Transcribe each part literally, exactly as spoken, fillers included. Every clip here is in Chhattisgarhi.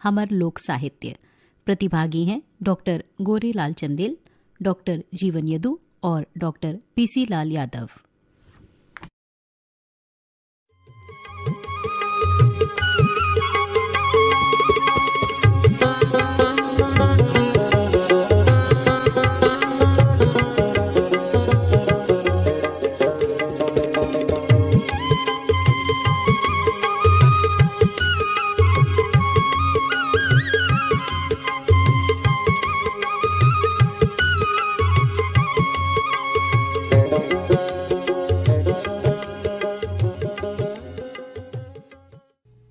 हमर लोक साहित्य। प्रतिभागी हैं डॉक्टर गोरेलाल चंदेल, डॉक्टर जीवन यदु और डॉक्टर पीसी लाल यादव।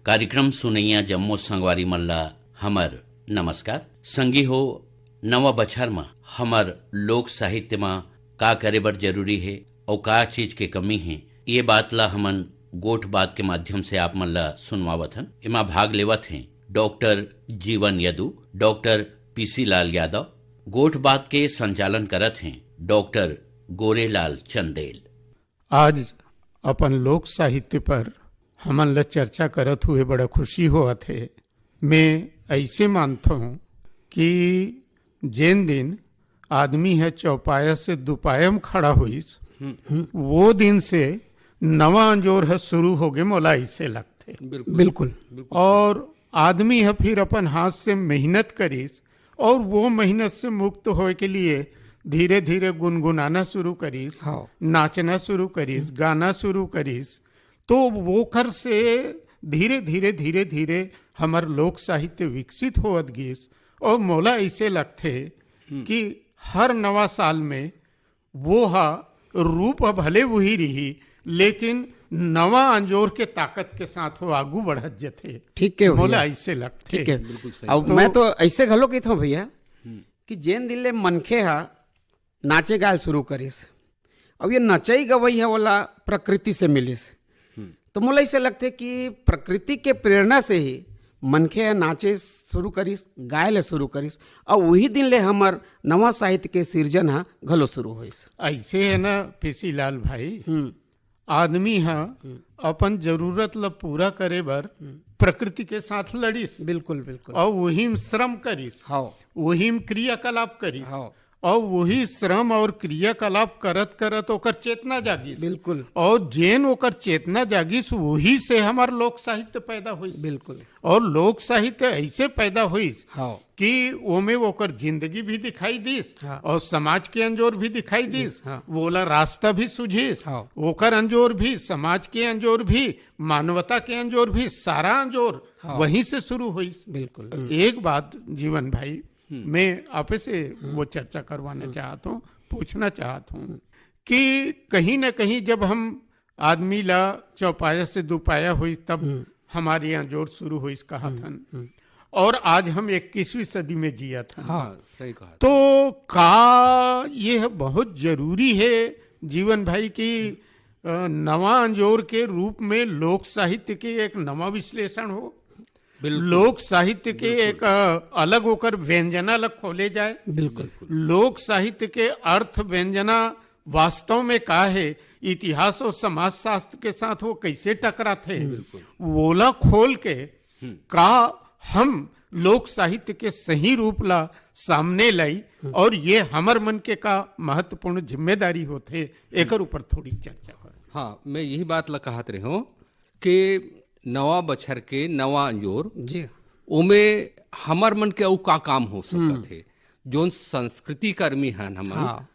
कार्यक्रम सुनइया जम्मो संगवारी मन ला हमर नमस्कार। संगी हो, नवा बछर म हमर लोक साहित्य म का करे बर जरूरी हे अउ का चीज के कमी हे, ये बात ला हमन गोठ बात के माध्यम से आप मन ला सुनवावत हन। एमा भाग लेवत हें डॉक्टर जीवन यदु, डॉक्टर पीसी लाल यादव। गोठ बात के संचालन करत हें डॉक्टर गोरेलाल चंदेल। आज अपन लोक साहित्य पर हमन ला चर्चा करत हुए बड़ा खुशी होवत हे। मैं ऐसे मानथों कि जेन दिन आदमी ह चौपाया से दुपाया म खड़ा होइस, वो दिन से नवा अंजोर ह शुरू होगे, मोला ऐसे लगथे। बिल्कुल। बिल्कुल। और आदमी ह फिर अपन हाथ से मेहनत करिस और वो मेहनत से मुक्त होए के लिए धीरे-धीरे गुनगुनाना शुरू करिस, हाँ। नाचना शुरू करिस, गाना शुरू करिस। तो वोकर से धीरे-धीरे, धीरे-धीरे हमर लोक साहित्य विकसित होवत गिस। और मोला ऐसे लगथे कि हर नवा साल में वो ह रूप ह भले वही रही, लेकिन नवा अंजोर के ताकत के साथ वो आगू बढ़त जथे। ठीक के भैया। मोला ऐसे लगथे। ठीक है। बिल्कुल सही। अब तो मैं तो ऐसे घलो कहित हूँ भैया कि जेन दिन ले मनखे ह नाचे गाए शुरू करिस, अब ये नचई गवई ह ओला प्रकृति से मिलिस। तो मोला ऐसे लगथे कि प्रकृति के प्रेरणा से ही मनखे ह नाचे शुरू करिस, गाए ले शुरू करिस, और वही दिन ले हमर नवा साहित्य के सिरजन ह घलो शुरू होइस। ऐसे है ना पीसी लाल भाई, हम्म। आदमी ह अपन जरूरत ल पूरा करे बर प्रकृति के साथ लड़िस। बिल्कुल, बिल्कुल। और वही म श्रम करिस, हाँ। वही म क्रियाकलाप करिस। हाँ। और वही श्रम और क्रियाकलाप करत करत ओकर चेतना जागिस। बिल्कुल। और जेन ओकर चेतना जागिस, वही से हमार लोक साहित्य पैदा होइस। बिल्कुल। और लोक साहित्य ऐसे पैदा होइस हाँ। कि ओमे ओकर जिंदगी भी दिखाई दिस हाँ। और समाज के अंजोर भी दिखाई दिस। हाँ। वो ओला रास्ता भी सुझिस, हाँ। ओकर अंजोर भी, समाज के अंजोर भी, मानवता के अंजोर भी, सारा अंजोर हाँ। वहीं से शुरू होइस। बिल्कुल। एक बात जीवन भाई, हम्म। मैं आपे से हम्म। वो चर्चा करवाना हम्म। चाहत हूँ, पूछना चाहत हूँ हम्म। कि कहीं ना कहीं जब हम आदमी ला चौपाया से दुपाया होइस, तब हम्म। हमारे यहाँ जोर शुरू होइस, कहा हम्म। थन। हम्म। और आज हम इक्कीसवीं सदी में जियत हन। हाँ। हाँ, सही कहा। तो का ये बहुत जरूरी है जीवन भाई कि, अ, नवा अंजोर के रूप में लोक साहित्य के एक नवा विश्लेषण हो? बिल्कुल। लोक साहित्य के बिल्कुल। एक, अ, अलग ओकर व्यंजना ल खोले जाए। बिल्कुल। लोक साहित्य के अर्थ व्यंजना वास्तव में का है, इतिहास और समाजशास्त्र के साथ वो कैसे टकराथे, बिल्कुल। वोला खोल के हम्म। का हम लोक साहित्य के सही रूप ला सामने लाई हम्म। और ये हमर मन के का महत्वपूर्ण जिम्मेदारी होथे, एकर ऊपर थोड़ी चर्चा करें। हाँ, मैं यही बात ला कहत रहे हूँ कि नवा बछर के नवा अंजोर, जी। ओमे हमर मन के अउ का काम हो सकत हम्म। हे? जोन संस्कृति कर्मी हन हमन, हाँ।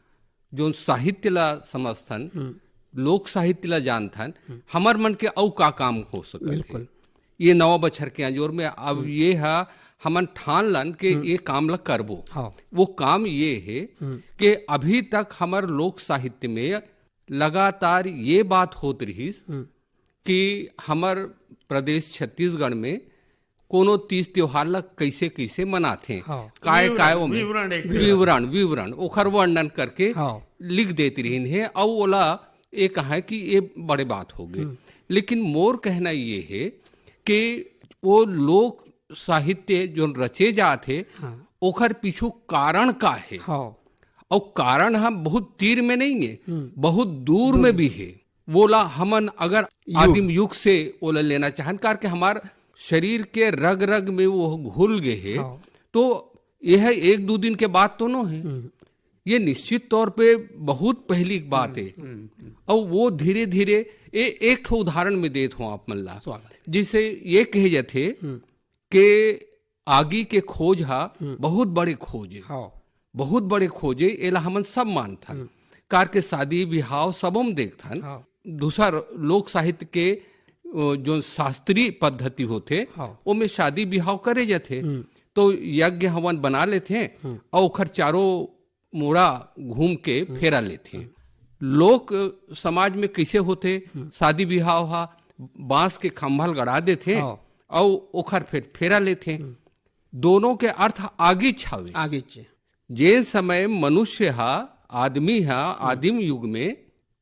जोन साहित्य ला समझथन, हम्म। लोक साहित्य ला जानथन, हम्म। हमर मन के अउ का काम हो सकत हे? बिल्कुल। ये नवा बछर के अंजोर में अब हम्म। ये हा हमन ठान लन के हम्म। ये काम ला करबो। हाँ। वो काम ये हे हम्म। कि अभी तक हमर लोक साहित्य में लगातार ये बात होत रहिस हम्म। कि हमर प्रदेश छत्तीसगढ़ में कोनो तीज त्योहार ला कइसे कइसे मनाथे, हाँ। काय विवरण, काय ओमे विवरण एक विवरण, विवरण, ओखर वर्णन करके हाँ। लिख देत रहिन हे, अउ ओला ये कहा कि ये बड़े बात हो गए। हम्म। लेकिन मोर कहना ये हे कि वो लोक साहित्य जोन रचे जात हे, हाँ। ओखर पीछू कारण का हे? हाँ। अउ कारण ह बहुत तीर में नहीं हे, हम्म। बहुत दूर दूर। में भी हे। वोला हमन अगर युग। आदिम युग से ओला लेना चाहन, कार के हमार शरीर के रग रग में वो घुल गए हे। हाँ। तो यह एक दो दिन के बात तो नो है। हम्म। ये निश्चित तौर पे बहुत पहली बात है। हम्म, हम्म। और वो धीरे धीरे ए, एक ठो उदाहरण में देत हूँ आप मन ला। स्वागत है। जिसे ये कहे जाथे हम्म। कि आगी के खोज हा हम्म। बहुत बड़े खोज है। हाँ। बहुत बड़े खोज है, एला हमन सब मानथन। हम्म। कार के शादी बिहाव सबो में देखथन। हाँ। दूसर लोक साहित्य के, अ, जो शास्त्रीय पद्धति होथे, हाँ। ओमे शादी बिहाव करे जाथे। हम्म। तो यज्ञ हवन बना लेथे हम्म। और ओखर चारों मुड़ा घूम के हम्म। फेरा लेथे। हम्म। लोक समाज में कइसे होथे, हम्म। शादी बिहाव हा बांस के खंभा ल गड़ा देथे हाँ। और ओखर फेर फेरा लेथे। हम्म। दोनों के अर्थ आगीच हावे। आगीच। जे समय मनुष्य हा, आदमी हा, हम्म। आदिम युग में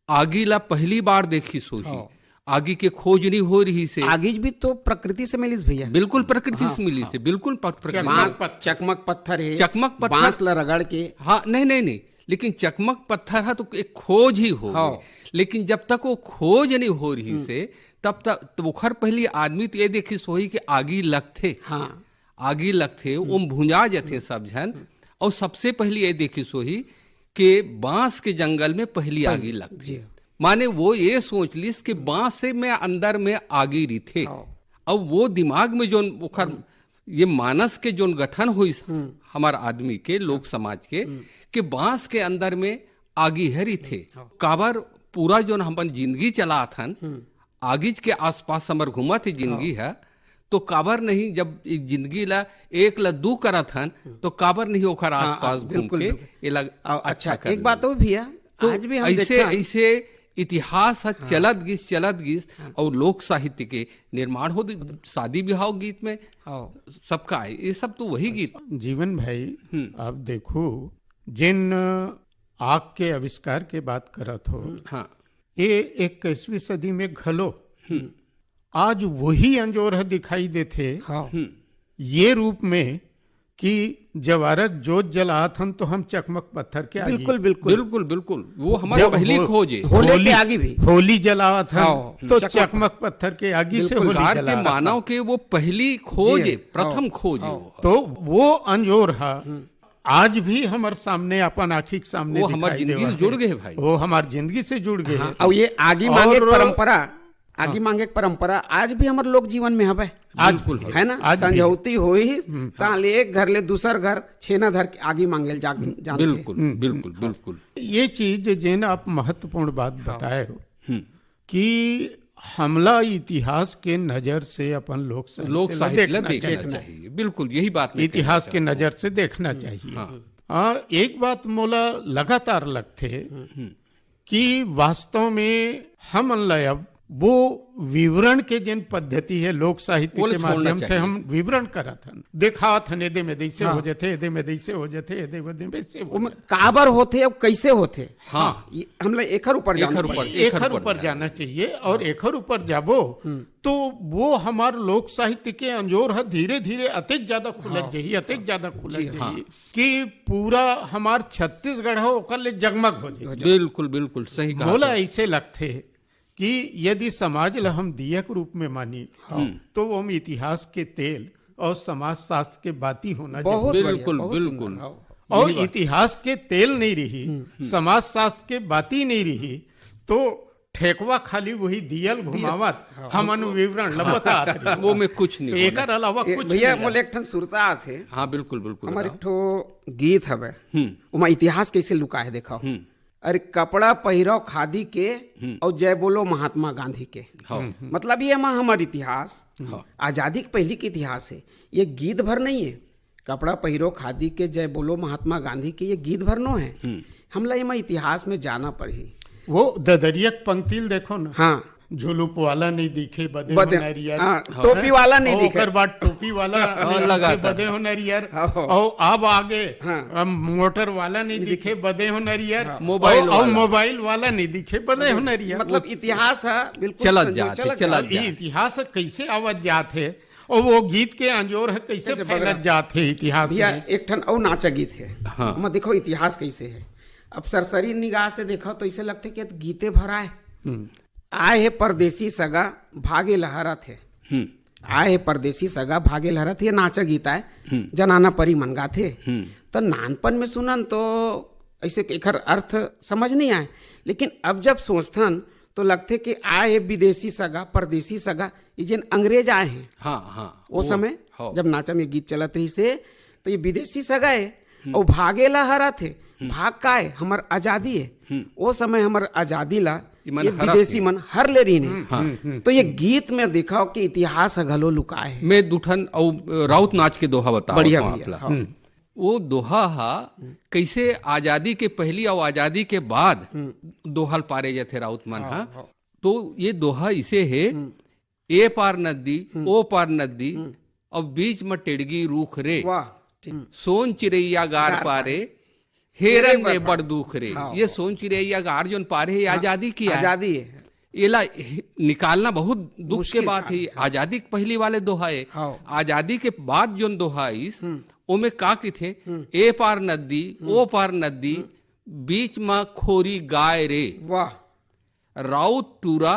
आगी ला पहली बार देखिस होही। हाँ। आगी के खोज नहीं हो रही से। आगीच भी तो प्रकृति से मिलिस भैया। बिल्कुल प्रकृति हाँ, से मिलिस हाँ। से, बिल्कुल प-, प्रकृति बांस, से। चकमक पत्थर है, चकमक पत्थर। बांस ला रगड़ के। हाँ, नहीं, नहीं, नहीं, लेकिन चकमक पत्थर हा तो एक खोज ही हो हाँ। गई। लेकिन जब तक वो खोज नहीं हो रही हम्म। से, तब तक तो ओखर पहली आदमी तो ये देखिस होही कि आगी लगथे। हाँ। आगी लगथे, हम्म। ओम भुंजा जथे हम्म। सब झन। हम्म। और सबसे पहली ये देखिस होही कि बांस के जंगल में पहली पहली, आगी लगथे। जी। माने वो ये सोच लिस कि बांस से में अंदर में आगी रिथे। हाँ। अब वो दिमाग में जोन ओखर हम्म। ये मानस के जोन गठन होइस हम्म। हमार आदमी के, लोक समाज के, हम्म। कि बांस के अंदर में आगी है रिथे। हाँ। काबर पूरा जोन हमन जिंदगी चलात हन, हम्म। आगीच के आसपास हमर घूमत हे जिंदगी हाँ। है, तो काबर नहीं जब एक जिंदगी ला एक ला दू करत हन, हम्म। तो काबर नहीं ओखर हाँ, आसपास हाँ, घूम बिल्कुल, के बिल्कुल। एला आ, अच्छा, अच्छा कर एक ले। बात और भैया, तो आज भी हम ऐसे, देखथन। ऐसे इतिहास ह हाँ। चलत गिस, चलत गिस हाँ। और लोक साहित्य के निर्माण हो, शादी बिहाव गीत में हाँ। सबका है, ये सब तो वही गीत। जीवन भाई, हम्म। आप देखो, जिन आग के आविष्कार के बात करत हो, हम्म। हाँ। ये इक्कीसवीं सदी में घलो हम्म। आज वही अंजोर ह दिखाई देथे, हाँ। हम्म। ये रूप में कि जवारत जोत जलात हन तो हम चकमक पत्थर के आगी। बिल्कुल, बिल्कुल। बिल्कुल, बिल्कुल। वो हमारी जब पहली हो-, खोज है। होले के होली, आगी भी। होली जलात हन हाँ, तो चकमक चकमक पत्थर के आगी से बिल्कुल। होली कार के जलात हन। मानव के वो पहली खोज जी, है, प्रथम हाँ, खोज है हाँ। वो। तो वो अंजोर हा हम्म। आज भी हमर सामने, अपन आँखी के सामने वो हमार दिखाई जिंदगी देवा से जुड़ है। गए है भाई। वो हमार जिंदगी से जुड़ गए हाँ, है। और ये आगी मांगे और परंपरा, आगी हाँ। मांगे के परंपरा आज भी हमर लोक जीवन में हवे। आज बिल्कुल भी। है ना? आज भी। संझौती होही, हम्म। तहाँ ले एक घर ले दूसर घर छेना धर के आगी मांगे ल जा-, जानथे। बिल्कुल, हम्म। बिल्कुल, बिल्कुल। ये चीज जेन आप महत्वपूर्ण बात हाँ। बताए हो हम्म। कि हमला इतिहास के नजर से अपन लोक साहित्य लोक ला साहित्य ला देखना देखना चाहिए। चाहिए। बिल्कुल, यही बात मैं इतिहास कहना के चाहता हूँ। नजर से देखना हम्म। चाहिए। हाँ। आ, एक बात मोला लगातार लगथे हम्म। कि वास्तव में हमन ला अब वो विवरण के जेन पद्धति है, लोक साहित्य ओला के छोड़ना माध्यम से चाहिए। हम विवरण करत हन, देखात हन, एदे में दैसे हाँ। हो जथे, एदे में दैसे हो जथे, एदे में दैसे हो ओमे जथे। काबर होथे, अब कैसे होथे? हाँ। ये हमला एखर ऊपर जाना एखर ऊपर, पड़ही। एखर एखर ऊपर ऊपर जाना जाना चाहिए और हाँ। एखर ऊपर जाबो, हम्म। तो वो हमार लोक साहित्य के अंजोर ह धीरे-धीरे अतेक ज्यादा खुलत हाँ। जाही, अतेक ज्यादा खुलत जी, जाही हाँ। कि पूरा हमार छत्तीसगढ़ ह ओकर ले जगमग हो जाही। हो जाही। बिल्कुल, बिल्कुल, सही कहा मोला आपने। ऐसे लगथे कि यदि समाज ला हम दिया के रूप में मानी, हाँ। हम्म। तो वो हम इतिहास के तेल और समाजशास्त्र के बाती होना बहुत जरूरी। बढ़िया, बिल्कुल, बहुत बिल्कुल। सुंदर, हाँ। और यही बात। इतिहास के तेल नहीं रही, हम्म। समाजशास्त्र के बाती नहीं रही, तो ठेकवा खाली वही दियल दियल। घुमावत हाँ। हमन विवरण ल बतात रही। वो में कुछ नहीं एकर होना। अलावा ए, कुछ भैया, नहीं मोला है। एक ठन सुरता आथे। हाँ, बिल्कुल, बिल्कुल, हमार बताओ। एक ठो गीत हवे, हम्म। ओमा इतिहास कैसे लुका है, देखो। हम्म। अरे, कपड़ा पहिरव खादी के हम्म। और जय बोलो महात्मा गांधी के। हाँ। हम्म। मतलब, ये मा हमर इतिहास, हाँ। आजादी के पहली के इतिहास है। ये गीत भर नहीं है। कपड़ा पहिरो खादी के, जय बोलो महात्मा गांधी के, ये गीत भर नो है। हम्म। हमला एमा इतिहास में जाना पड़ही। वो ददरिया के पंक्ति ल देखो ना। हाँ। झुलुप वाला नहीं दिखे, बदे हो बदे, नरियर। हाँ, हाँ। टोपी वाला नहीं और दिखे। ओकर बाद टोपी वाला हाँ, नहीं लगा दिखे, था। बदे हो नरियर। हाँ। और अब आगे, हाँ। अब मोटर वाला नहीं नहीं दिखे, दिखे। बदे हो नरियर। हाँ। मोबाइल और, और वाला। मोबाइल वाला नहीं दिखे, बदे हो नरियर। मतलब, वो इतिहास है, बिल्कुल चलत संजोग, जात है, चलत चलत जात है। जात है। इतिहास कैसे आवत जात है और वो गीत के अंजोर है, कैसे कैसे फैलत बगरा? जात है इतिहास भैया, में? एक ठन अउ नाचा गीत है। हाँ। ओमा देखो, इतिहास कैसे है। अब सरसरी निगाह से देखो, तो ऐसे लगथे कि गीते भर आए। हम्म। आए हे परदेसी सगा, भागे लहरत हे। हम्म। आए हे परदेसी सगा भागे ल हरत हे, नाचा गीत आय, जनाना परी मन गाथे। त नानपन में सुनन तो ऐसे एकर अर्थ समझ नहीं आए, लेकिन अब जब सोचथन तो लगथे कि आए हे विदेशी सगा, परदेसी सगा, ये जेन अंग्रेज आए हे, हाँ, हाँ। वो समय हाँ। जब नाचा में गीत चलत रहिस हे, तो ये विदेशी सगा हे, अउ भागे ला हरत हे। भाग का हे? हमर आजादी हे। वो समय हमर आजादी ला ये मन ये हरत विदेशी हे। मन हर ले रहिन हे। हाँ। तो ये गीत में देखव कि इतिहास ह घलो लुकाए हे। मैं दू ठन अउ राउत नाच के दोहा बतावत बढ़िया हूँ भैया, आप ला। हाँ। वो दोहा हा कैसे आजादी के पहली अउ आजादी के बाद दोहा ल पारे जाथे राउत मन हा। तो ये दोहा इसे हे, ए पार नदी, ओ पार नदी, अब बीच म टेड़गी रूख रे। वाह, ठीक। सोन चिरैया गार गार पारे, हेरन में बड़ दुख रे। हाँ। ये सोन चिरैया गार जोन पारे हे, हाँ, आजादी की आय। आजादी हे। एला निकालना बहुत दुख के मुश्किल बात हे। हाँ। आजादी के पहली वाले दोहा हे। हाँ। आजादी के बाद जोन दोहा आइस, ओमे का किथे, ए पार नदी, ओ पार नदी, बीच म खोरी गाय रे। वाह। राउत टूरा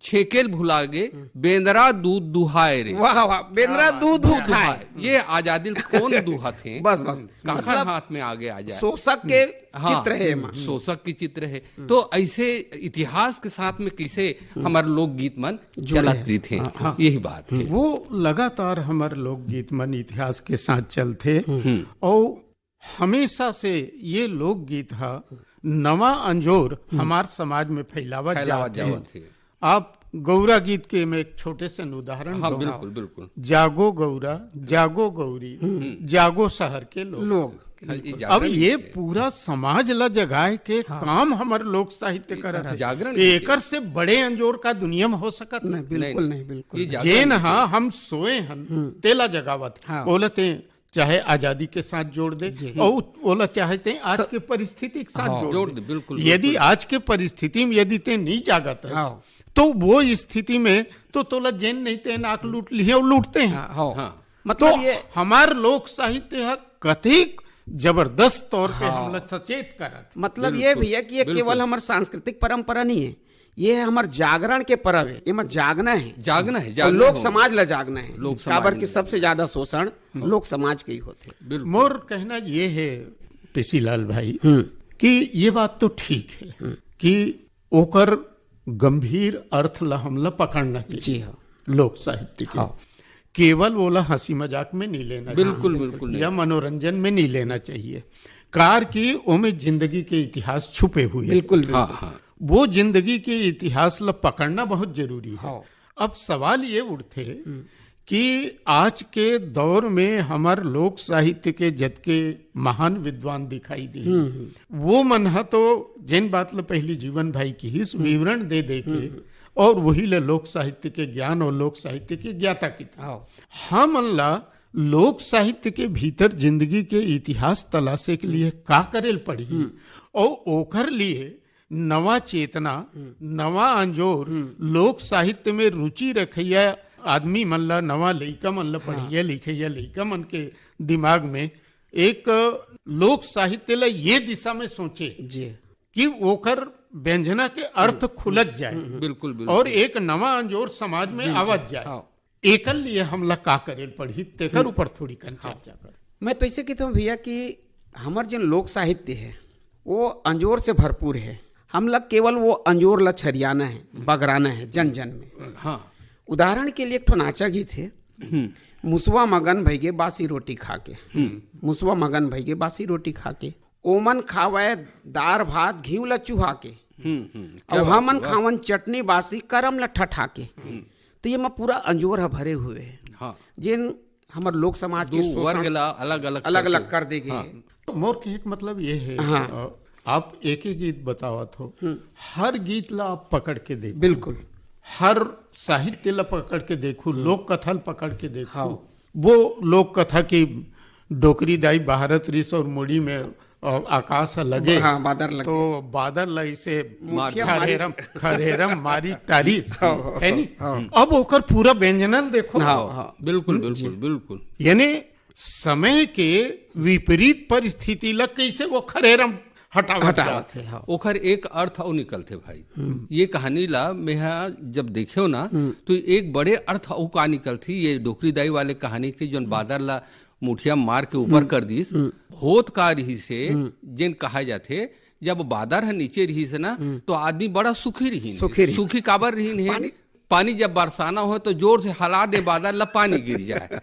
छेकेल भुला गे, बेंदरा दूध दुहाय रे। वाह, वाह, बेंदरा दूध दुहाय। ये आजादी ल कौन दुहत हे? बस, बस। काकर मतलब, हाथ में आगे आ जाए। शोषक के हाँ, चित्र हे एमा। शोषक के चित्र हे। तो ऐसे इतिहास के साथ में कैसे हमर लोकगीत मन जुड़े चलत हे। रहिथे, हाँ, हाँ। यही बात हे। वो लगातार हमर लोकगीत मन इतिहास के साथ चलथे। अउ हमेशा से ये लोकगीत ह नवा अंजोर हमार समाज में फैलावत फैलावत जात हे। जावत हे। आप गौरा गीत के मैं एक छोटे से उदाहरण हाँ, दूँ। बिल्कुल, बिल्कुल। जागो गौरा, जागो गौरी, जागो शहर के लोग। लोग। हाँ, ये अब जागरण ये के। पूरा समाज ला जगाए के हाँ। काम हमर लोक साहित्य ये करत करत हे। जागरण के। एकर से बड़े अंजोर का दुनिया में हो सकत नहीं, नहीं। बिल्कुल नहीं, बिल्कुल ये नहीं। जागरण जेन के। हाँ, हम सोए हन, तेला जगावत। हाँ। ओला ते चाहे आजादी के साथ जोड़ दे, जी। और ओला चाहे ते आज स-, के परिस्थिति के साथ हाँ। जोड़ जोड़ दे। दे, बिल्कुल, यदि बिल्कुल। आज के परिस्थिति में यदि ते नहीं जागत हस, हाँ। तो वो स्थिति में तो तोला जेन नहीं तेन आके लूट लिहे और लूटते हैं। हाँ, हाँ। हाँ। मतलब तो ये हमार लोक साहित्य ह कतिक जबरदस्त तौर पे हाँ। हमला सचेत करत। मतलब ये बिल्कुल, भैया कि ये बिल्कुल। केवल हमर सांस्कृतिक परंपरा नहीं है, ये है हमर जागरण के पर्व है, एमा जागना है। जागना है, और जागना लोक है। समाज ला जागना है। लोक समाज काबर ला कि सबसे जागना। ज्यादा शोषण हम्म। लोक समाज के ही होथे। बिल्कुल। मोर कहना ये है, पीसी लाल भाई, हम्म। कि ये बात तो ठीक है हम्म। कि ओकर गंभीर अर्थ ला हमला पकड़ना चाहिए। जी हाँ। लोक साहित्य के। हाँ। केवल ओला हंसी मजाक में नहीं लेना बिल्कुल, चाहिए। बिल्कुल नहीं। या मनोरंजन में नहीं लेना चाहिए। कार कि ओमे जिंदगी के इतिहास छुपे हुए हैं। बिल्कुल, बिल्कुल। हाँ, हाँ। वो जिंदगी के इतिहास ला पकड़ना बहुत जरूरी है। हाँ। अब सवाल ये उठथे हम्म। कि आज के दौर में हमर लोक साहित्य के जतके महान विद्वान दिखाई दे, हम्म, हम्म। वो मन ह तो जेन बात ल पहली जीवन भाई किहिस, हम्म। विवरण दे दे के, हम्म। और वही ल लोक साहित्य के ज्ञान और लोक साहित्य के ज्ञाता किथे। हाँ। हमन ला लोक साहित्य के भीतर जिंदगी के इतिहास तलाशे के लिए का करे ल पड़ही हम्म। और ओकर लिए नवा चेतना, हम्म। नवा अंजोर, हम्म। लोक साहित्य में रुचि रखइया आदमी मन ला, नवा लइका मन ला, हाँ। पढ़इया लिखइया लइका मन के दिमाग में एक लोक साहित्य ला ये दिशा में सोचे जी। कि ओकर व्यंजना के अर्थ हम्म। खुलत जाए हम्म। बिल्कुल, बिल्कुल। और एक नवा अंजोर समाज में जी, जी। आवत जाए। हाँ। एकर लिए हमला का करे ल पड़ही, तेकर हम्म। ऊपर थोड़ी कन हाँ। चर्चा कर। मैं तो ऐसे कहता हूँ भैया कि हमर जेन लोक साहित्य है, वो अंजोर से भरपूर है। हमला केवल वो अंजोर ला छरियाना है, बगराना है जन जन में। हाँ। उदाहरण के लिए एक ठो नाचा गीत है, हम्म। मुसवा मगन भइगे बासी रोटी खा के। हम्म। मुसवा मगन भइगे बासी रोटी खा के। ओमन खावय दार भात घीव ला चुहा के। हम्म, हम्म। क्या अउ बात हमन है, वाह। खावन चटनी बासी करम ला ठठा के। हम्म। तो ये में पूरा अंजोर ह भरे हुए है। हाँ। जेन हमर लोक समाज के दू शोषण वर्ग ला अलग-अलग अलग-अलग करके। कर दे गे हाँ। हे। तो मोर के एक मतलब ये है, हाँ। अ, आप एक एक गीत बतावत हो, हम्म। हर गीत ला आप पकड़ के देखो। बिल्कुल। हर साहित्य ला पकड़ के देखो, हम्म। लोक कथा ला पकड़ के देखो। हाँ। वो लोक कथा की डोकरी दाई बहारत रिस और मुड़ी में, अ, आकाश ह लगे, हाँ, बादर लगे। तो बादर ला इसे मुखिया मारी। खरेरम, खरेरम मारी टारिस, हाँ, है नी? हाँ। अब ओकर पूरा व्यंजनल देखो। हाँ, हाँ। बिल्कुल, हम्म, बिल्कुल, जी। बिल्कुल। यानी समय के विपरीत परिस्थिति ला कैसे वो खरेरम हटावत हटावत जात हे। हाँ। ओखर एक अर्थ अउ निकलथे भाई। ये कहानी ला मैं ह जब देखेव ना, तो एक बड़े अर्थ अउ का निकलथे, ये डोकरी दाई वाले कहानी के, जोन बादर ला मुठिया मार के ऊपर कर दिस। होत का रिहिस हे, जेन कहा जाथे, जब बादर ह नीचे रिहिस हे ना, तो आदमी बड़ा सुखी रिहिन हे। सुखी रिहिन। सुखी काबर रिहिन हे? पानी पानी जब बरसाना हो तो जोर से हला दे, बादर ला पानी गिर जाए।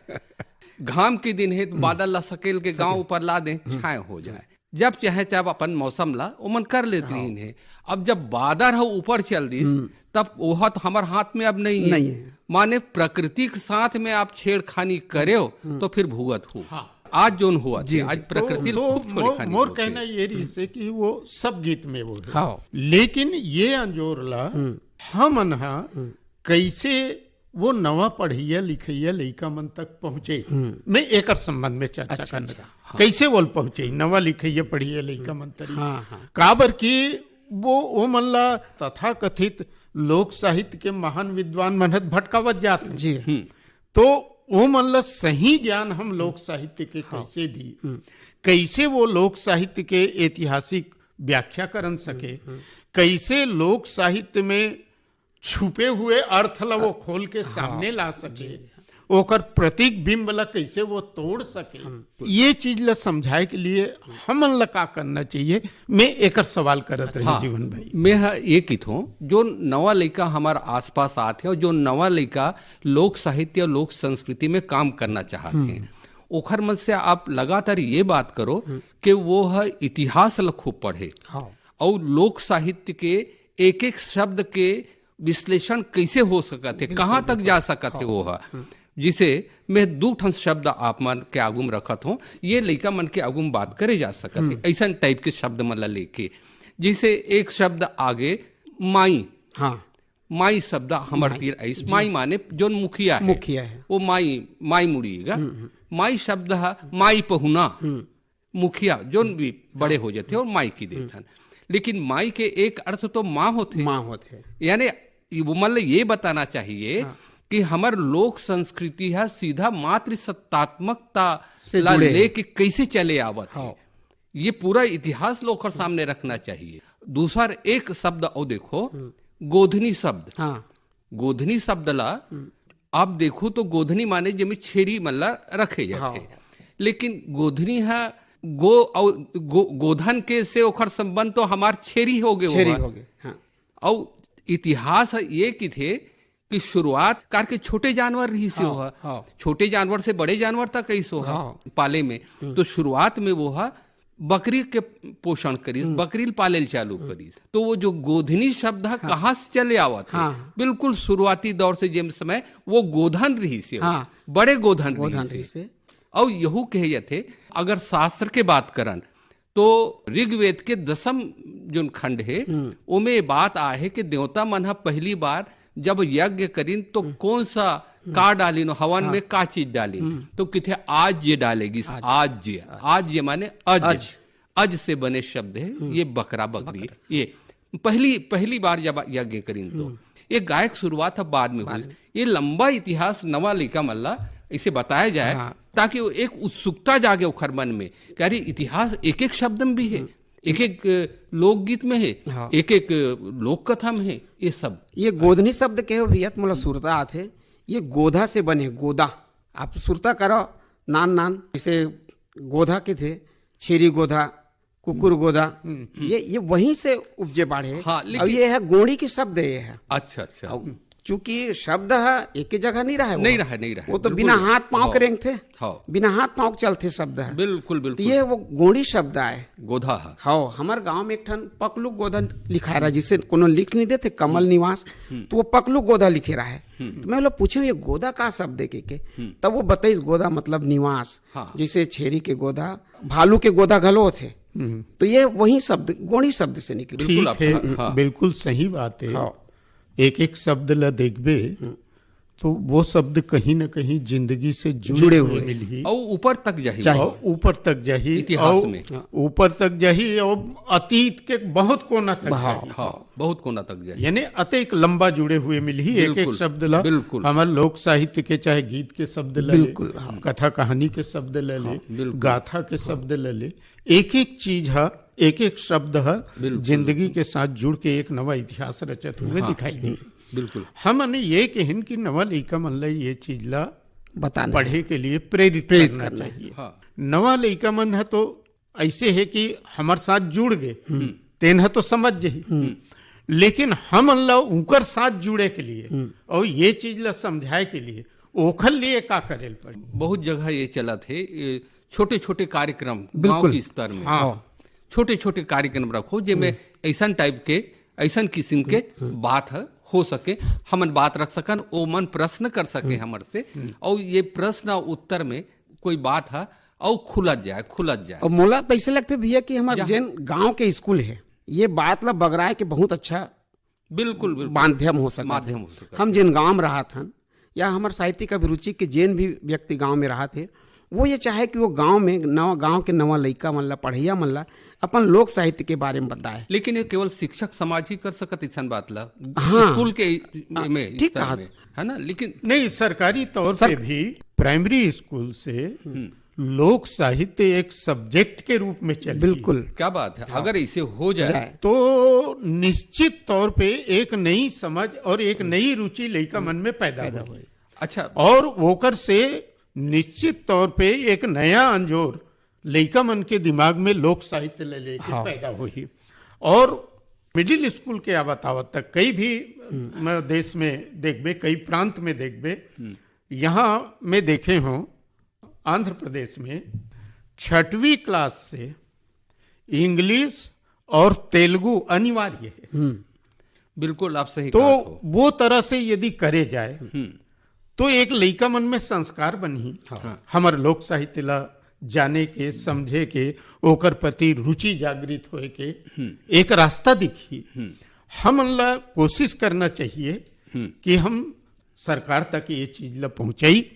घाम के दिन हे तो बादर ला सकेल के गांव ऊपर ला दे, छाए हो जाए। जब चाहे तब अपन मौसम ला ओमन कर लेत रहिन हे। अब जब बादर ह ऊपर चल दिस, तब ओह तो हमर हाथ में अब नहीं है। नहीं है। माने प्रकृति के साथ में आप छेड़खानी करेव तो फिर भुगत हो। हाँ। आज जोन हुआ जी, आज जी। प्रकृति तो, खूब तो छेड़खानी मोर होत हे। कहना ये रहिस हे कि वो सब गीत में वो है। हाँ। लेकिन ये अंजोर ला हमन ह कइसे वो नवा पढ़इया लिखइया लइका मन तक पहुंचे, मैं एकर संबंध में चर्चा अच्छा, करना अच्छा, चाहूं। हाँ। कइसे वो पहुंचे नवा लिखइया पढ़इया लइका मन तरी? हाँ, हाँ। काबर कि वो, वो मन ला तथाकथित लोक साहित्य के महान विद्वान मन ह भटकावत जात हे। जी। तो वो मन ला सही ज्ञान हम लोक साहित्य के कइसे दी, कइसे वो लोक साहित्य के ऐतिहासिक व्याख्या करन सके, कइसे लोक साहित्य में छुपे हुए अर्थ ला वो खोल के सामने ला सके, ओकर प्रतीक बिंब ला कइसे वो तोड़ सके, ये चीज ला समझाए के लिए हमन ला का करना चाहिए, मैं एकर सवाल करत रही। हाँ, जीवन भाई। मैं ह ये किथों, जो नवा लइका हमार आसपास आत हे और जो नवा लइका लोक साहित्य और लोक संस्कृति में काम करना चाहत हे, ओखर मन से आप लगातार ये बात करो कि वो ह इतिहास ला खूब पढ़े। हाँ। और लोक साहित्य के एक एक शब्द के विश्लेषण कइसे हो सकत हे, कहाँ तक जा सकत हे वो ह। जिसे मैं दू ठन शब्द आप मन के आगू में रखत हों, ये लइका मन के आगू में बात करे जा सकत हे, ऐसन टाइप के शब्द मन ला लेके। जैसे एक शब्द आगे, माई। हाँ। माई शब्द हमर तीर आइस। माई माने जोन मुखिया हे। मुखिया हे। वो माई, माई मुड़ी गा। माई शब्द ह माई पहुना। मुखिया जोन भी बड़े हो जाथे और माई की देथन। लेकिन माई के एक अर्थ तो माँ होथे। माँ होथे। यानी ये वो मन ल ये बताना चाहिए कि हमर लोक संस्कृति ह सीधा मातृ सत्तात्मकता से ला जुड़े हे। लेके कैसे चले आवत हे। हाँ। ये पूरा इतिहास ला ओकर सामने रखना चाहिए। दूसर एक शब्द अउ देखो, गोधनी शब्द। हाँ। गोधनी शब्द ला आप देखो तो गोधनी माने जेमे छेरी मन ला रखे जाथे। हाँ। लेकिन गोधनी ह गो अउ गो, गोधन के से ओखर संबंध तो हमार छेरी हो गे छेरी होगा। हो गे, हाँ। अउ इतिहास ह ये किथे कि शुरुआत करके छोटे जानवर रहिस हे हाँ, ओहा। हाँ। छोटे जानवर से बड़े जानवर तक अइस ओहा हाँ। पाले में। तो शुरुआत में वो ह बकरी के पोषण करिस, बकरी ल पाले ल चालू करिस। तो वो जो गोधनी शब्द ह कहाँ से चले आवत हे? हाँ। बिल्कुल शुरुआती दौर से जेम समय वो गोधन रहिस हे, हाँ। बड़े गोधन गोधन रहिस हे। रहिस हे। अउ यहू कहे जाथे, अगर शास्त्र के बात करन, तो ऋग्वेद के दसम जोन खंड हे, ओमे ये बात आहे कि देवता मन ह पहली बार जब यज्ञ करिन, तो कौन सा का डालिन, हवन में का चीज डालिन? तो किथे आज्य डाले गिस, आज्य। आज्य, आज्य माने अज। अज। अज से बने शब्द हे, ये बकरा, बकरी, ये पहली, पहली बार जब यज्ञ करिन, तो ये गायक शुरुआत ह बाद में बाद हुई। में। ये लंबा इतिहास नवा लइका मन ला इसे बताया जाए, हाँ। ताकि वो एक उत्सुकता जागे ओखर मन में कि अरे, इतिहास एक एक शब्द में भी हे, एक एक, अ, लोकगीत में हे, हाँ। एक एक, अ, लोक कथा में हे, ये सब। ये गोधनी शब्द के हो भैया, तो मोला सुरता आथे, ये गोधा से बने, गोदा। आप सुरता करो, नान नान, इसे गोधा किथे, छेरी गोधा, कुकुर गोदा, ये, ये वहीं से उपजे बाढ़े। हाँ, लेकिन अब ये है गोंड़ी के शब्द, ये है। अच्छा, अच्छा। अब चूंकि शब्द है, एक ही जगह नहीं रहे वो। नहीं रहे, नहीं रहे। वो तो बिल्कुल बिना नहीं। हाथ पाँव के हाँ। रेंगथे, हाँ। बिना हाथ पाँव के चलथे शब्द है। बिल्कुल, तो बिल्कुल। ये वो गोंड़ी शब्द आए। गोधा है। हाँ, हमारे गांव में एक ठन पकलू गोधा लिखा रहा, जिसे कोनो लिख नहीं देते, कमल निवास, तो वो पकलू गोधा लिखे रहा है। तो मैं बोला, पूछे, ये गोदा का शब्द है के, के? तब वो बताइस, गोदा मतलब निवास। हाँ। जैसे छेरी के गोदा, भालू के गोदा घलो होथे। हम्म। तो ये वही शब्द, गोंड़ी शब्द से निकले। बिल्कुल ठीक आप, है, हाँ, हाँ। बिल्कुल सही बात है। हाँ। एक एक शब्द ला देखबे, हम्म। तो वो शब्द कहीं ना कहीं जिंदगी से जुड़े जुड़े हुए हुए। मिलही। अउ ऊपर तक जाही। जाही। अउ ऊपर तक जाही, इतिहास अउ में। ऊपर तक जाही, अउ अतीत के बहुत कोना तक हाँ, जाही। हाँ। बहुत कोना तक जाही। यानी अतेक लंबा जुड़े हुए मिलही, एक-एक बिल्कुल, शब्द ला, बिल्कुल। हमर लोक साहित्य के चाहे गीत के शब्द ला ले, बिल्कुल, हाँ। कथा कहानी के शब्द ला ले, हाँ, बिल्कुल। गाथा के शब्द ला ले, एक-एक चीज हा एक एक शब्द ह बिल्कुल। जिंदगी के साथ जुड़ के एक नवा इतिहास रचत हुए हाँ। दिखाई दी। बिल्कुल। हमन ये कहिन कि नवा लइका मन ला ये चीज ला बताना पढ़े है। के लिए प्रेरित प्रेरित करना करना है। चाहिए। हाँ। नवा लइका मन ह तो ऐसे है कि हमर साथ जुड़ गए, हम्म। तेन ह तो समझ जही, हम्म। लेकिन हमन ला उनकर साथ जुड़े के लिए हम्म। और ये चीज ला समझाए के लिए ओखर लिए का करे ल पड़े? बहुत जगह ये चलत हे, ये छोटे-छोटे कार्यक्रम गांव बिल्कुल। के स्तर में। हाँ। छोटे-छोटे कार्यक्रम रखो, जेमे हम्म। ऐसन टाइप के, ऐसन किस्म के हम्म। बात ह, हो सके, हमन बात रख सकन, ओ मन प्रश्न कर सके हम्म। हमर से, हम्म। और ये प्रश्न और उत्तर में कोई बात ह, और खुलत जाए, खुलत जाए। और मोला तो ऐसे लगथे भैया कि हमारे या- जेन गांव के स्कूल है, ये बात ला बगराए के बहुत अच्छा बिल्कुल, बिल्कुल। माध्यम हो सकत हे। माध्यम हो सकत हे। हम जेन गांव में रहत हन, या हमर साहित्यिक अभिरुचि के जेन भी व्यक्ति गांव में रहत हे, वो ये चाहे कि वो गांव में नवा, गांव के नवा लइका मन ला, पढ़इया मन ला अपन लोक साहित्य के बारे में बताए। लेकिन ये केवल शिक्षक समाज ही कर सकत इसन बात ला, हाँ। स्कूल के हाँ, में, ठीक स्तर कहा। में, है ना? लेकिन नहीं, सरकारी तौर सर- पे भी प्राइमरी स्कूल से हम्म। लोक साहित्य एक सब्जेक्ट के रूप में चले। बिल्कुल। क्या बात है, हाँ। अगर इसे हो जाए जाए। तो निश्चित तौर पे एक नई समझ और एक नई रुचि लइका मन में पैदा पैदा होई। होई। अच्छा। और ओकर से निश्चित तौर पे एक नया अंजोर लइका मन के दिमाग में लोक साहित्य ले लेके हाँ। पैदा होई। और मिडिल स्कूल के आवत आवत तक कई भी हम्म। म-, देश में देखबे, कई प्रांत में देखबे, हम्म। यहाँ मैं देखे हूँ, आंध्र प्रदेश में छठवीं क्लास से इंग्लिश और तेलुगु अनिवार्य है। हम्म। बिल्कुल, आप सही तो कहा हो। वो तरह से यदि करे जाए, हम्म। तो एक लइका मन में संस्कार बनही। हाँ। हाँ। हमर लोक साहित्य ला जाने के, समझे के, ओकर प्रति रुचि जागृत होए के हम्म। एक रास्ता दिखही। हम्म। हमन ला कोशिश करना चाहिए हम्म। कि हम सरकार तक ये चीज ला पहुंचाई।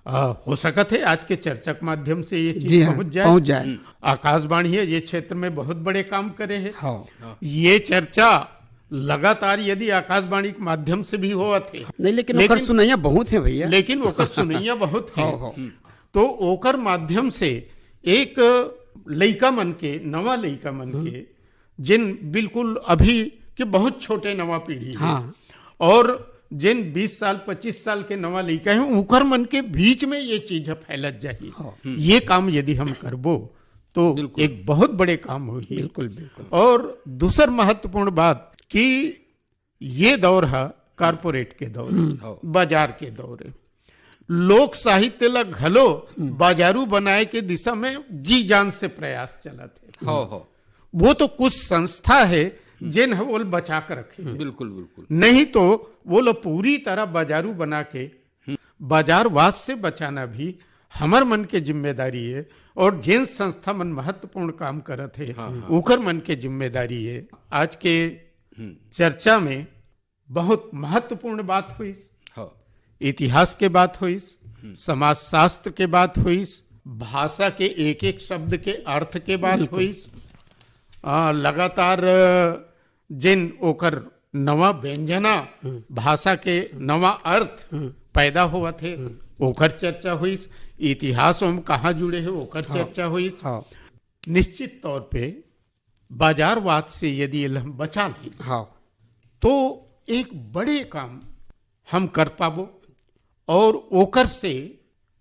आ, हो सकत है आज के चर्चा के माध्यम से ये चीज जी हाँ, पहुंच जाए। पहुंच जाए। हम्म। आकाशवाणी है, ये क्षेत्र में बहुत बड़े काम करे है। हाँ। ये चर्चा लगातार यदि आकाशवाणी के माध्यम से भी होवत है, नहीं, लेकिन ओकर लेकिन सुनैया बहुत है भैया। लेकिन ओकर सुनैया बहुत है। हाँ, हाँ। हम्म। तो ओकर माध्यम से एक लइका मन के, नवा लइका मन हम्म। के, जिन बिल्कुल अभी के बहुत छोटे नवा पीढ़ी है, हाँ। और जिन बीस साल, पच्चीस साल के नवा लइका हैं, उकर मन के बीच में ये चीज ह फैलत जाही। हाँ। हम्म। ये काम यदि हम करबो, तो बिल्कुल। एक बहुत बड़े काम होही। बिल्कुल, बिल्कुल। और दूसर महत्वपूर्ण बात कि ये दौर ह कॉरपोरेट के दौर, हम्म। हो। बाजार के दौर है। लोक साहित्य ला घलो हम्म। बाजारू बनाए के दिशा में जी जान से प्रयास चलत है। हो, हो। वो तो कुछ संस्था है, हम्म। जेन ह ओल बचा के रखे। बिल्कुल, बिल्कुल। नहीं तो वो लो पूरी तरह बाजारू बना के, हम्म। बाजारवाद से बचाना भी हमर मन के जिम्मेदारी है। और जेन संस्था मन महत्वपूर्ण काम करत है, हाँ, हाँ। ओकर मन के जिम्मेदारी है। आज के हम्म। चर्चा में बहुत महत्वपूर्ण बात होइस। हाँ। इतिहास के बात होइस, हम्म। समाजशास्त्र के बात होइस, भाषा के एक एक शब्द के अर्थ के बात बिल्कुल। होइस। आ, लगातार, अ, जिन ओकर नवा व्यंजना, हम्म। भाषा के नवा अर्थ हम्म। पैदा होवत हे, हम्म। ओकर चर्चा होइस। इतिहास हम कहाँ जुड़े हे, ओकर हाँ। चर्चा होइस। हाँ। निश्चित तौर पे बाजारवाद से यदि एला हम बचा लें, हाँ। तो एक बड़े काम हम कर पाबो और ओकर से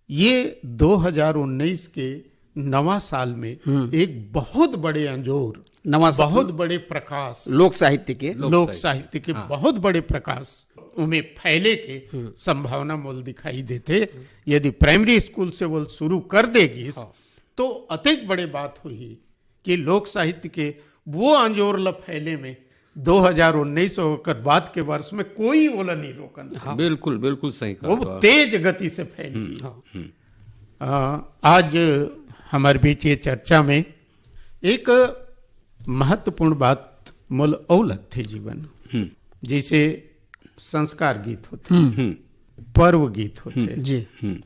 ये दो हज़ार उन्नीस के नवा साल में हम्म। एक बहुत बड़े अंजोर, नवा सा-, बहुत बड़े प्रकाश, लोक साहित्य के। लोक लोक साहित्य। साहित्य के हाँ। बहुत बड़े प्रकाश उमें फैले के हम्म। संभावना मोल दिखाई देथे। यदि प्राइमरी स्कूल से वो शुरू कर देगी, हाँ। तो अतेक बड़े बात होही कि लोक साहित्य के वो अंजोर ल फैले में दो हज़ार उन्नीस और ओकर बाद के वर्ष में कोई ओला नहीं रोकन सके। हाँ। बिल्कुल, बिल्कुल सही कहा वो तो आप। तेज गति से फैलही। हम्म, हाँ। हम्म। अ, आज हमारे बीच ये चर्चा में एक महत्वपूर्ण बात मोल अउ लगथे जीवन, हम्म। जैसे संस्कार गीत होथे, हम्म। हम्म। पर्व गीत होथे, हम्म। जी। हम्म।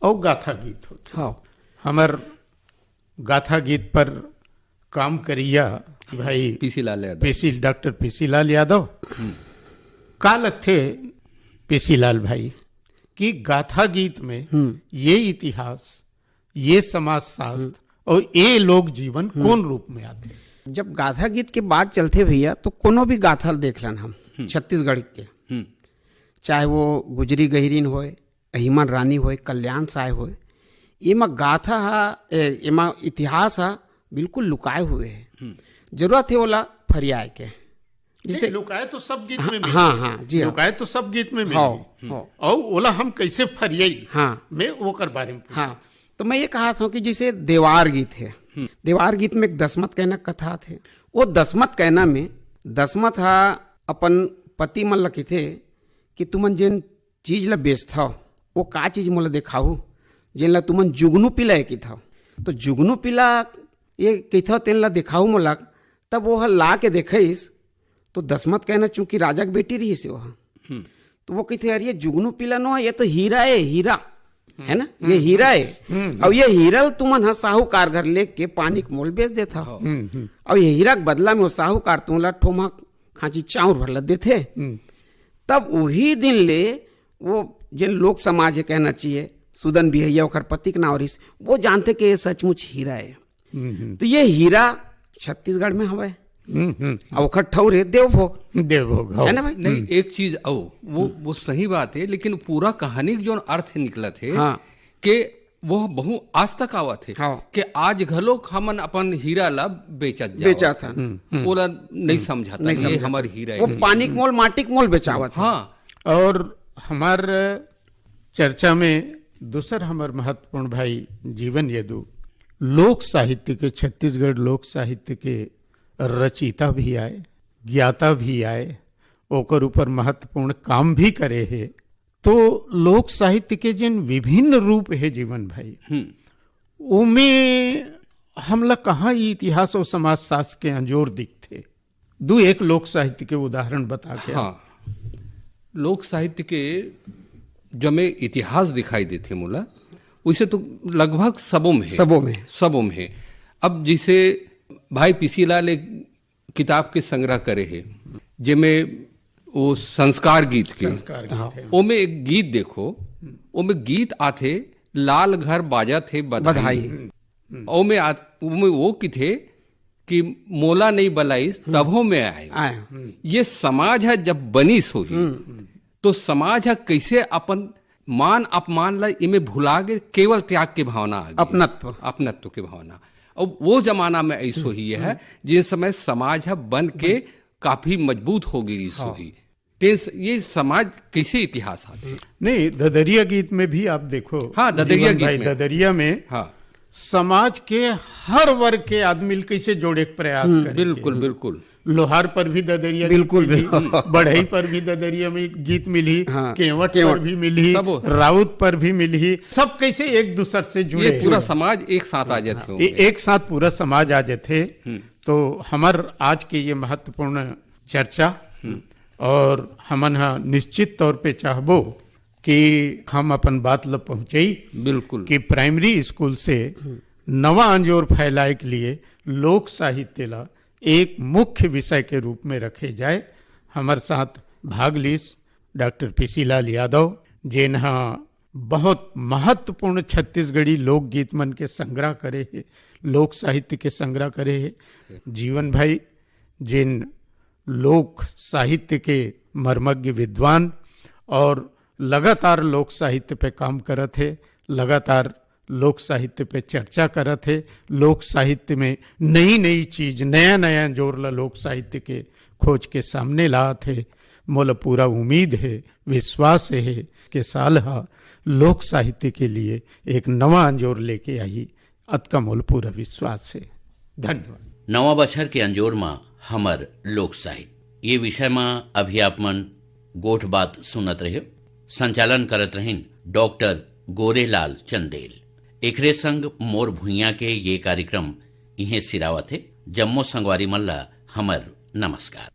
अउ गाथा गीत होथे। हाँ। हमर गाथा गीत पर काम करिया भाई PC Lal Yadav. PC, doctor PC Lal Yadav. हम्म। का लगथे पीसी लाल भाई कि गाथा गीत में हम्म। ये इतिहास, ये समाजशास्त्र हम्म। अउ ये लोक जीवन कोन रूप में आथे? जब गाथा गीत के बात चलथे भैया, तो कोनो भी गाथा देख लन हम छत्तीसगढ़ के, चाहे वो गुजरी गहिरिन होय, अहिमन रानी होय, कल्याण साय होय, एमा गाथा हा, ए, एमा इतिहास हा बिल्कुल लुकाए हुए हे। जरूरत हे ओला फरियाए के। जैसे नहीं, लुकाए तो सब गीत हाँ, में मिलही। हाँ, हाँ, जी हाँ। लुकाए तो सब गीत में मिलही। हाँ, हाँ। अउ ओला हम कैसे फरियाई हाँ। मैं ओकर बारे में पूछत हाँ। तो मैं ये कहा था कि जैसे देवार गीत हे, देवार गीत में एक दसमत कहना कथा थे। वो दसमत कहना में दसमत हा अपन पति मन ल कहिथे कि तुमन जेन चीज ल बेचथव, वो का चीज मोला देखाहू, जेन ल तुमन जुगनू पीला ये कहिथव। तो जुगनू पीला ये कहिथव, तेन ल देखाहू मोला। तब वो ह ला के देखइस, तो दसमत कहना चूंकि राजा के बेटी रहिस हे वो ह। तो वो कहिथे, "अरे, ये जुगनू पीला नो, ये तो हीरा है, हीरा है ना, ये हीरा है। अब ये हीरा ल तुमन ह साहूकार घर लेके पानी के मोल बेच देथव। अब ये हीरा के बदला में वो साहूकार तुमला ठोमा खांची चाउर भर ल देथे।" तब वही दिन ले वो जेन लोक समाज हे, कहना चाहिए, सुदन बिहैया ओकर पति के नाव रहिस, वो जानथे कि ये सचमुच हीरा है। तो ये हीरा छत्तीसगढ़ में हवय। अब ओखर ठौर हे देवभोग। देवभोग, हाँ। है ना भाई? नहीं, एक चीज अउ, वो वो सही बात है, लेकिन पूरा कहानी के जोन अर्थ निकलत हे हाँ। कि वो बहु आज तक आवत हे हाँ। कि आज घलोक हमन अपन हीरा ला बेचत जावत बेचत हन। हन। ओला नहीं समझत नहीं हन, ये समझत हमर हन। हीरा वो है। पानी के मोल, माटी के मोल बेचावत हन। हाँ। और हमार चर्चा में दूसर हमर महत्वपूर्ण भाई जीवन यदु लोक साहित्य के, छत्तीसगढ़ लोक साहित्य के रचयिता भी आए, ज्ञाता भी आए, ओकर ऊपर महत्वपूर्ण काम भी करे हे। तो लोक साहित्य के जिन विभिन्न रूप हे जीवन भाई, हम्म। ओमे हमला कहाँ ये इतिहास और समाजशास्त्र के अंजोर दिखथे? दू एक लोक साहित्य के उदाहरण बता के। हाँ, लोक साहित्य के जमे इतिहास दिखाई देथे मोला, वैसे तो लगभग सबो में हे। सबो में। सबो में हे। अब जैसे भाई पीसी लाल एक किताब के संग्रह करे हे, जेमे वो संस्कार गीत के, संस्कार गीत हाँ। हे। ओमे एक गीत देखो, ओमे गीत आथे, "लाल घर बाजत हे बधाई।" बधाई। ओमे आ-, ओमे वो किथे कि "मोला नहीं बलाइस, तभो में आए।" आए। ये समाज ह जब बनिस होही, तो समाज ह कैसे अपन मान अपमान ला इमे भुला के केवल त्याग के भावना आ गे। अपनत्व। अपनत्व के भावना। अब वो जमाना में ऐसो ही है, जिस समय समाज ह बन के काफी मजबूत हो गिस हाँ। होही। तेन स-, ये समाज कैसे इतिहास आथे? नहीं, ददरिया गीत में भी आप देखो, हाँ, ददरिया जीवन गीत भाई, में। ददरिया में हाँ। समाज के हर वर्ग के आदमी ल कैसे जोड़े के प्रयास हम्म, करे। बिल्कुल, बिल्कुल। लोहार पर भी ददरिया गीत बिल्कुल, मिलही, बिल्कुल। बढ़ई पर भी ददरिया में गीत मिलही, हाँ, केवट पर केवट। भी मिलही, सबो। राउत पर भी मिलही, सब कैसे एक दूसर से जुड़े। ये पूरा समाज एक साथ आ जाथे हाँ। होंगे। ए-, एक साथ पूरा समाज आ जाथे। हम्म। तो हमर आज के ये महत्वपूर्ण चर्चा हम्म। और हमन ह निश्चित तौर पे चाहबो कि हम अपन बात ल पहुंचई बिल्कुल। कि प्राइमरी स्कूल से नवा अंजोर फैलाए के लिए लोक साहित्य ला एक मुख्य विषय के रूप में रखे जाए। हमर साथ भाग लीस डॉक्टर पीसी लाल यादव, जेन ह बहुत महत्वपूर्ण छत्तीसगढ़ी लोकगीत मन के संग्रह करे हे, लोक साहित्य के संग्रह करे हे। जीवन भाई, जिन लोक साहित्य के मर्मज्ञ विद्वान और लगातार लोक साहित्य पे काम करत हे, लगातार लोक साहित्य पे चर्चा करत हे, लोक साहित्य में नई-नई चीज, नया-नया जोर ला लोक साहित्य के खोज के सामने लात हे। मोला पूरा उम्मीद हे, विश्वास हे के साल हा लोक साहित्य के लिए एक नवा अंजोर लेके आही, अतका मोला पूरा विश्वास हे। धन्यवाद। नवा बछर के अंजोर मा हमर लोक साहित्य, ये विषय मा अभी आप मन गोठ बात सुनत रहे। संचालन करत रहिन डॉक्टर गोरेलाल चंदेल। एकरे संग मोर भुइयां के ये कार्यक्रम इहें सिरावत हे। जम्मो संगवारी मन ला हमर नमस्कार।